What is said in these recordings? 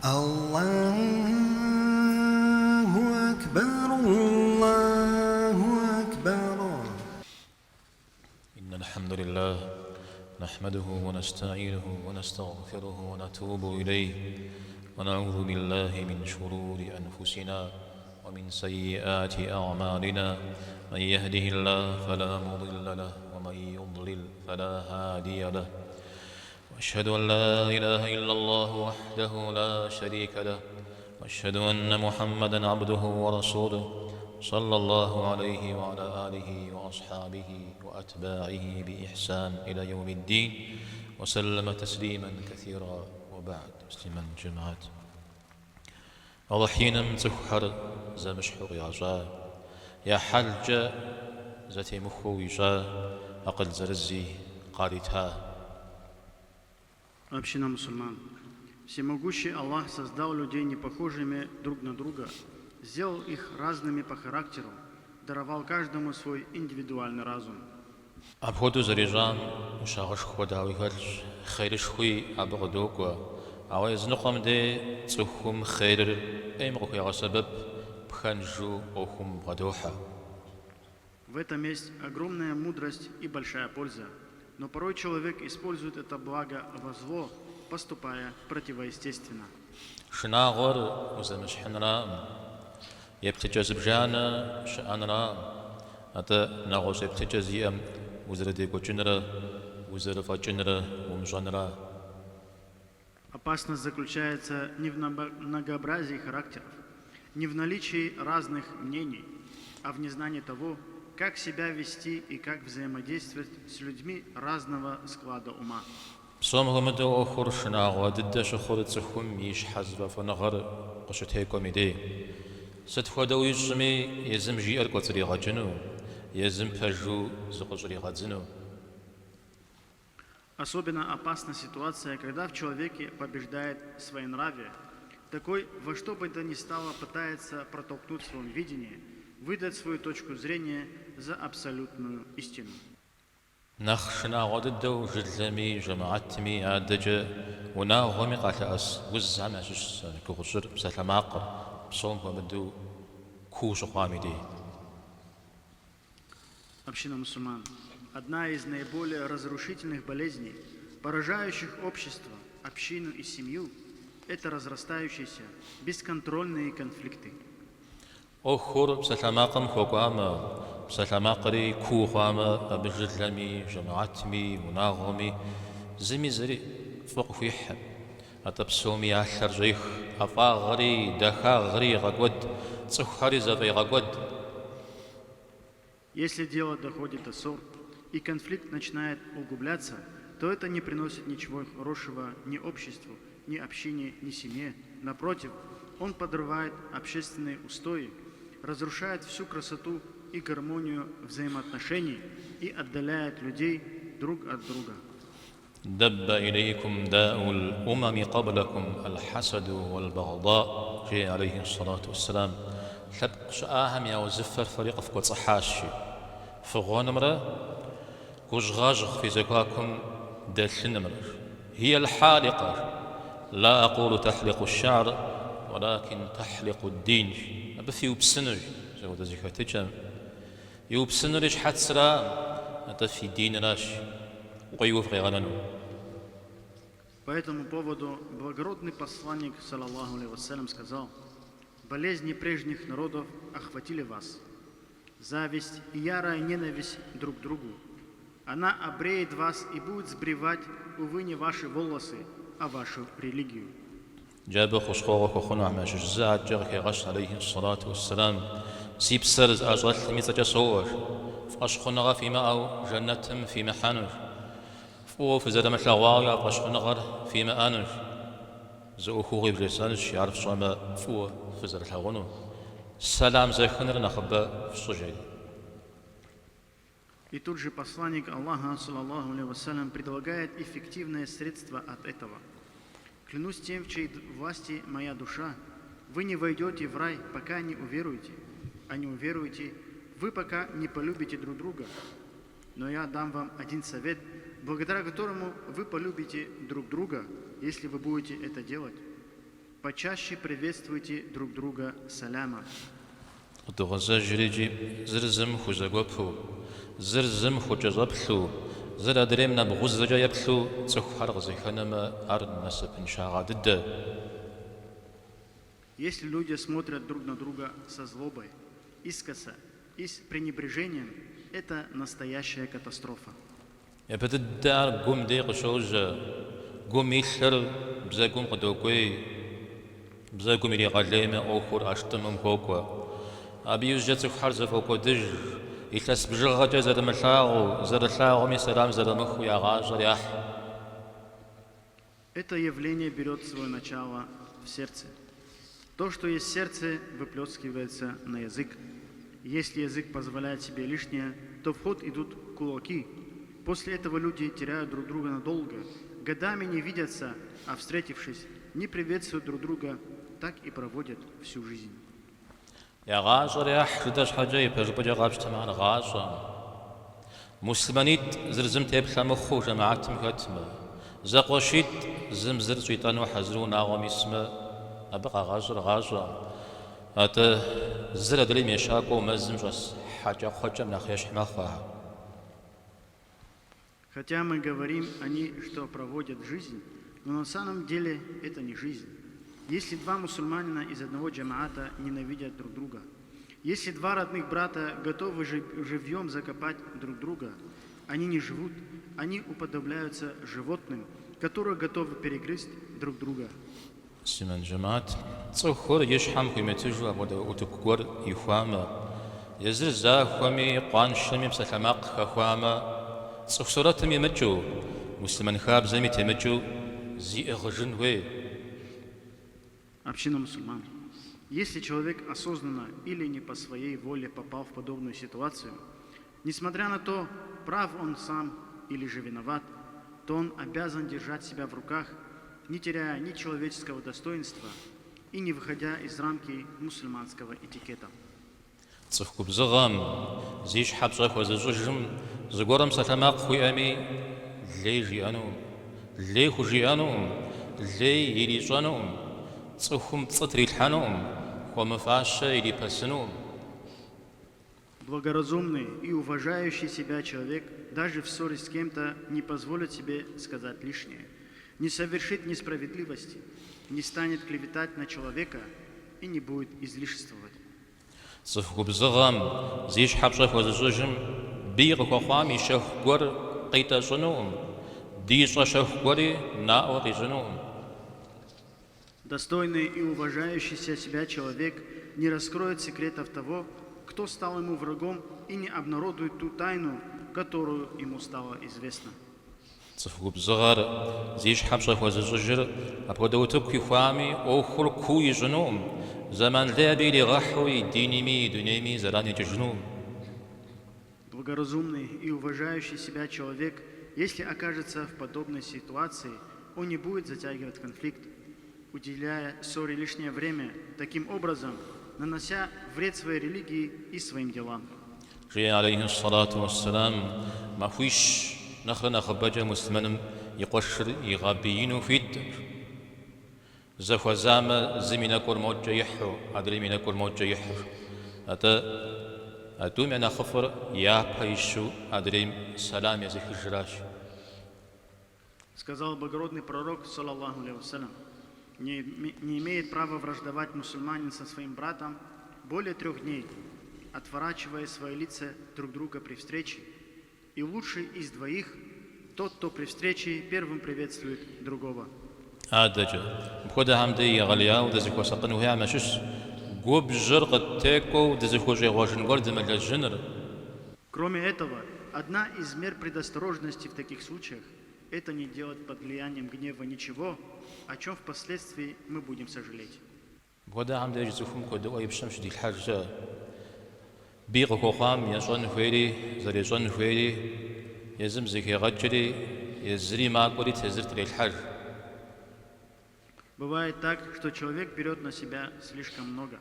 Аллаху акбар, Аллаху акбар. إن الحمد لله نحمده ونستعينه ونستغفره ونتوب إليه ونعوذ بالله من شرور أنفسنا ومن سيئات أعمالنا من يهده الله فلا مضل له ومن يضلل فلا هادي له وأشهد أن لا إله إلا الله وحده لا شريك له وأشهد أن محمدا عبده ورسوله صلى الله عليه وعلى آله وأصحابه وأتباعه بإحسان إلى يوم الدين وسلم تسليما كثيرا وبعد Муслъымэн жэмыхьэт. Алыхь иным цӏыхухэр зэмыщхьу къигъэщӏа, я хьэлкӏэ зэтемыхуэу ищӏа, акъыл зырызи къарита. Община мусульман. Всемогущий Аллах создал людей непохожими друг на друга, сделал их разными по характеру, даровал каждому свой индивидуальный разум. Апхуэдэу зэрищӏам ӏущагъышхуэ дауи хэлъщ, хъерышхуи абы къыдокӏуэ. Ауэ языныкъуэм дей цӏыхум хъерыр ӏейм къыхуегъэсэбэп, пхэнжу ӏуэхум бгъэдохьэ. В этом есть огромная мудрость и большая польза. Но порой человек использует это благо во зло, поступая противоестественно. Шынагъуэр узэмыщхьынракъым, еплъыкӏэ зыбжанэ щыӏэнракъым, атӏэ нэгъуэщӏ еплъыкӏэ зиӏэм узэрыдекӏуэкӏынрэ узэрыфӏэкӏынрэ умыщӏэнра. Опасность заключается не в многообразии характеров, не в наличии разных мнений, а в незнании того, как себя вести и как взаимодействовать с людьми разного склада ума. Псом хуэмыдэу ӏуэхур шынагъуэ дыдэ щыхъур цӏыхум и щхьэзыфӏэфӏыныгъэр къыщытекӏуэм и дей. Сыт хуэдэу ищӏми, езым жиӏэр кӏуэцӏригъэкӏыну, езым пэжу зыкъыщӏригъэдзыну. Особенно опасна ситуация, когда в человеке побеждает своенравие. Такой во что бы то ни стало пытается протолкнуть свое видение, выдать свою точку зрения за абсолютную истину. Нэхъ шынагъуэ дыдэу жылэми, жэмыхьэтми, адэкӏэ унагъуэми къалъэӏэс узхэм ящыщщ зи гугъу тщӏыр псалъэмакъыр, псом хуэмыдэу куу щыхъуам и дей. Община мусульман. Одна из наиболее разрушительных болезней, поражающих общество, общину и семью, это разрастающиеся бесконтрольные конфликты. Ӏуэхур псалъэмакъым хуэкӏуамэ, псалъэмакъри куу хъуамэ, абы жылэми, жэмыхьэтми, унагъуэми зыми зыри фӏы къыхуихьым. Атӏэ псоми я лъэр щӏех, ӏэфӏагъри, дахагъри егъэкӏуэд, цӏыхухэри зэфӏегъэкӏуэд. Если дело доходит до ссор и конфликт начинает углубляться, то это не приносит ничего хорошего ни обществу, ни общине, ни семье. Напротив, он подрывает общественные устои, разрушает всю красоту и гармонию взаимоотношений и отдаляет людей друг от друга. دب إليكم داء الأمم قبلكم الحسد والبغضاء, жеӏэ алейхи сэлату уэсселам. Лъэпкъ щыӏахэм я узыфэр фэри къыфкӏуэцӏыхьащ, жи. Фыгъуэнымрэ гужьгъэжь фи зэхуакум дэлъынымрэ. هي الحالقة, لا أقول تحلق الشعر, ولكن تحلق الدين. Абы фиупсынущ, зэхуэдэ зэхэтыкӏэм. Иупсынури щхьэцракъым, атӏэ фи диныращ, укъуейуэ фыкъигъэнэну. По этому поводу благородный посланник, صلى الله عليه وسلم, сказал: «Болезни прежних народов охватили вас. Зависть и ярая ненависть друг к другу. Она обреет вас и будет сбривать, увы, не ваши волосы, а вашу религию». Иджы абы хущхъуэгъуэ хуэхъунухэм ящыщ зы адэкӏэ къыхегъэщ алейхи сэлату уэсселам, Си псэр зыӏэщӏэлъым и цӏэкӏэ соӏуэ, фӏэщхъуныгъэ фимыӏэу жэнэтым фимыхьэнущ, фӏыуэ фызэрымылъэгъуауи а фӏэщхъуныгъэр фимыӏэнущ. Зы ӏуэхугъуи вжесӏэнщ, ар фщӏэмэ фӏыуэ фызэрылъагъуну, сэлам зэхыныр нэхъыбэ фщӏы, жери. И тут же посланник Аллаха, صلى الله عليه وسلم, предлагает эффективное средство от этого. Клянусь тем, в чьей власти моя душа, вы не войдете в рай, пока не уверуете, а не уверуете, вы пока не полюбите друг друга. Но я дам вам один совет, благодаря которому вы полюбите друг друга, если вы будете это делать. Почаще приветствуйте друг друга салямом. Къыдогъэзэжыр икӏи зыр зым хузэгуэпу, зыр зым хукӏэщӏэплъу, зыр адрейм нэбгъузэкӏэ еплъу цӏыхухэр къызэхэнэмэ, ар насыпыншагъэ дыдэ. Если люди смотрят друг на друга со злобой, искоса и с пренебрежением, это настоящая катастрофа. Япэ дыдэ ар гум дей къыщожьэ, гум илъыр бзэгум къыдокӏуей, бзэгум иригъэлеймэ ӏуэхур ӏэштӏымым хуокӏуэ. Абы иужькӏэ цӏыхухэр зэфӏокӏуэдыж, илъэс бжыгъэкӏэ зэрымылъагъуу, зэрылъагъуми сэлам зэрамыхыу я гъащӏэр яхь. Это явление берет свое начало в сердце. То, что есть в сердце, выплескивается на язык. Если язык позволяет себе лишнее, то в ход идут кулаки. После этого люди теряют друг друга надолго, годами не видятся, а встретившись, не приветствуют друг друга, так и проводят всю жизнь. Я гъащӏэр яхь жытӏэ щхьэкӏэ ипэжыпӏэкӏэ къапщтэмэ ар гъащӏэкъым. Муслъымэнитӏ зыр зым теплъэ мыхъуу жэмыхьэтым хэтмэ, зэкъуэшитӏ зым зыр щӏитӏэну хьэзыру унагъуэм исмэ, абы къагъэщӏыр гъащӏэкъым. Атӏэ зыр адрейм ещакӏуэу мэзым щӏэс хьэкӏэкхъуэкӏэм нэхъ ещхь мэхъу ахэр. Хотя мы говорим они, что проводят жизнь, но на самом деле это не жизнь. Если два мусульманина из одного джамаата ненавидят друг друга, если два родных брата готовы живьем закопать друг друга, они не живут, они уподобляются животным, которые готовы перегрызть друг друга. Муслъымэн жэмыхьэт, цӏыхур и щхьэм хуимытыжу апхуэдэ утыку гуэр ихуамэ, езыр захуэми къуаншэми псалъэмакъ хэхуамэ, цӏыху сурэтым имыкӏыу, муслъымэн хабзэми темыкӏыу зиӏыгъыжын хуей. Община мусульман. Если человек осознанно или не по своей воле попал в подобную ситуацию, несмотря на то, прав он сам или же виноват, то он обязан держать себя в руках, не теряя ни человеческого достоинства и не выходя из рамки мусульманского этикета. Цӏыху губзыгъэм, зи щхьэ пщӏэ хуэзыщӏыжым зыгуэрым псалъэмакъ хуиӏэми, лей жиӏэнукъым, лей хужиӏэнукъым, лей ирищӏэнукъым, цӏыхум пцӏы трилъхьэнукъым, хуэмыфащэ ирипэсынукъым. Благоразумный и уважающий себя человек даже в ссоре с кем-то не позволит себе сказать лишнее, не совершит несправедливости, не станет клеветать на человека и не будет излишествовать. Цӏыху губзыгъэм, зи щхьэ пщӏэ хуэзыщӏыжым бий къыхуэхъуам и щэху гуэр къитӏэщӏынукъым, дищӏэ щэху гуэри наӏуэ къищӏынукъым. Достойный и уважающийся себя человек не раскроет секретов того, кто стал ему врагом, и не обнародует ту тайну, которую ему стало известно. Цӏыху губзыгъэр, зи щхьэ пщӏэ хуэзыщӏыжыр апхуэдэ утыку ихуами, ӏуэхур куу ищӏынукъым, зэман лей абы иригъэхьу и диними и дунейми зэран екӏыжынукъым. Благоразумный и уважающий себя человек, если окажется в подобной ситуации, он не будет затягивать конфликт, уделяя ссоре лишнее время, таким образом нанося вред своей религии и своим делам. Жеӏэ алейхи ссалату уэсселам, Махуищ нэхърэ нэхъыбэкӏэ муслъымэным и къуэшыр игъэбиину хуиткъым. Зэхуэзамэ, зым и нэкӏур мокӏэ ихьу, адрейм и нэкӏур мокӏэ ихьу. Атӏэ, а тӏум я нэхъыфӏыр япэ ищу адрейм сэлам езыхыжращ. Сказал благородный пророк, саллаллаху алейхи вассалям, не, не имеет права враждовать мусульманин со своим братом более 3 дней, отворачивая свои лица друг друга при встрече. И лучший из двоих тот, кто при встрече первым приветствует другого. Адэкӏэ, мыпхуэдэхэм дей егъэлеяуэ дызыхуэсакъын хуейхэм ящыщщ губжьыр къыттекӏуэу дызыхущӏегъуэжын гуэр дымылэжьыныр. Кроме этого, одна из мер предосторожности в таких случаях – это не делать под влиянием гнева ничего, о чем впоследствии мы будем сожалеть. Мыпхуэдэхэм деж цӏыхум куэдыӏуэ и пщэм щыдилъхьэжкӏэ, бий къыхуэхъуам ещӏэн хуейри, зэрещӏэн хуейри, езым зэхегъэкӏри, езыри макӏуэри тезыр трелъхьэж. Бывает так, что человек берет на себя слишком много.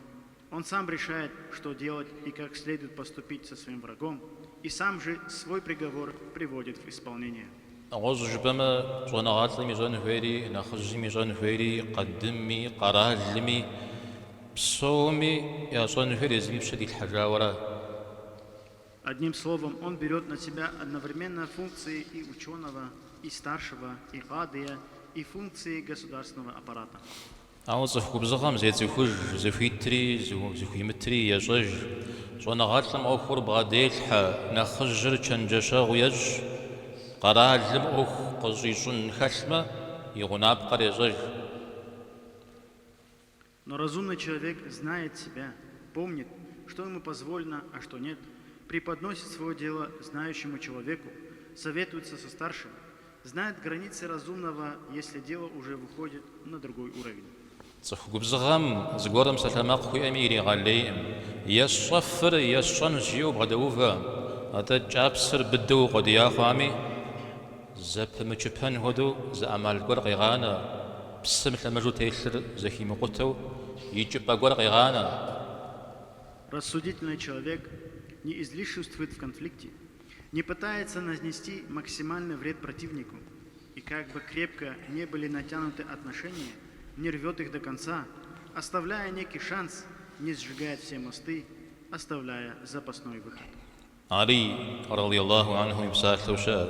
Он сам решает, что делать и как следует поступить со своим врагом, и сам же свой приговор приводит в исполнение. Нэгъуэщӏу жыпӏэмэ, щӏэныгъэлӏым ищӏэн хуейри, нэхъыжьым ищӏэн хуейри, къадымми, къэралми, псоми ящӏэн хуейр езым и пщэ дилъхьэжауэ ара. Одним словом, он берет на себя одновременно функции и ученого, и старшего, и кадыя, и функции государственного аппарата. Ауэ цӏыху губзыгъэм зецӏыхуж, зыхуитри, зыхуимытри ещӏэж. Щӏэныгъэлӏым ӏуэхур бгъэделъхьэ, нэхъыжьыр чэнджэщэгъу ещӏ, къэралым ӏуэху къыщӏищӏын хэлъмэ, и гъунапкъэр ещӏэж. Но разумный человек знает себя, помнит, что ему позволено, а что нет, преподносит свое дело знающему человеку, советуется со старшим, знает границы разумного, если дело уже выходит на другой уровень. Цӏыху губзыгъэм зыгуэрым псалъэмакъ хуиӏэми иригъэлейкъым. Есщӏэфыр есщӏэнщ жиӏэу бгъэдэувэ, атӏэ кӏапсэр быдэу укъуэдия хъуами, зэпымычыпэн хуэдэу зы ӏэмал гуэр къегъанэ, псым лъэмыжу телъыр зэхимыкъутэу икӏыпӏэ гуэр къегъанэ. Рассудительный человек не излишествует в конфликте, не пытается нанести максимальный вред противнику, и как бы крепко не были натянуты отношения, не рвет их до конца, оставляя некий шанс, не сжигает все мосты, оставляя запасной выход. Алий, радиаллаху анху, и псалъэу щыӏэр.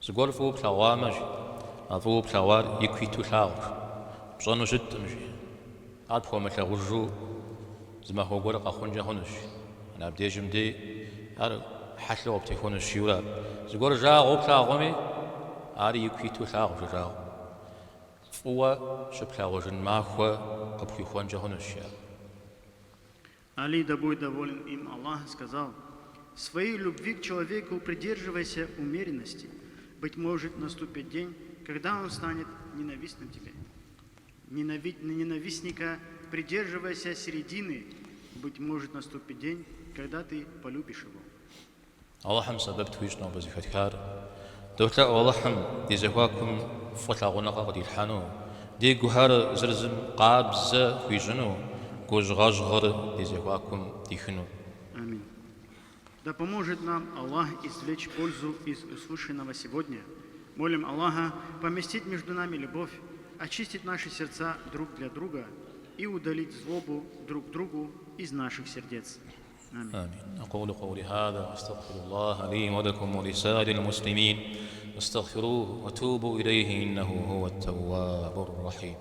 Зыгуэр фӏыуэ плъэгъуамэ, жи, а фӏыуэ плъэгъуар ику иту лъагъу, жи. Пщӏэну щыткъым, жи. Ар пхуэмылъагъужу зы махуэ гуэр къэхъункӏэ хъунущ, жи. Абдежым дей ар хьэлъэу къыптехуэнущ, жиӏэурэ. Зыгуэр жагъуэу плъагъуми, ар ику иту лъагъу, жи, жагъуэ. Фӏыуэ щыплъагъужын махуэ къыпхуихуэнкӏэ хъунущ, жиӏэ. Али, да будет доволен им Аллах, сказал, «Своей любви к человеку придерживайся умеренности. Быть может, наступит день, когда он станет ненавистным тебе. Ненавистника придерживайся середины. Быть может, наступит день, когда ты полюбишь его». Алыхьым сэбэп тхуищӏ нобэ зэхэтхар. Долъэӏу Алыхьым ди зэхуакум фӏы лъагъуныгъэ къыдилъхьэну, ди гухэр зыр зым къабзэ хуищӏыну, гужьгъэжьгъыр ди зэхуакум дихыну. Амин. Да поможет нам Аллах извлечь пользу из услышанного сегодня. Молим Аллаха поместить между нами любовь, очистить наши сердца друг для друга и удалить злобу друг другу из наших сердец. آمين. آمين. أقول قولي هذا وأستغفر الله لي ولكم ولسائر المسلمين استغفروه وتوبوا إليه إنه هو التواب الرحيم.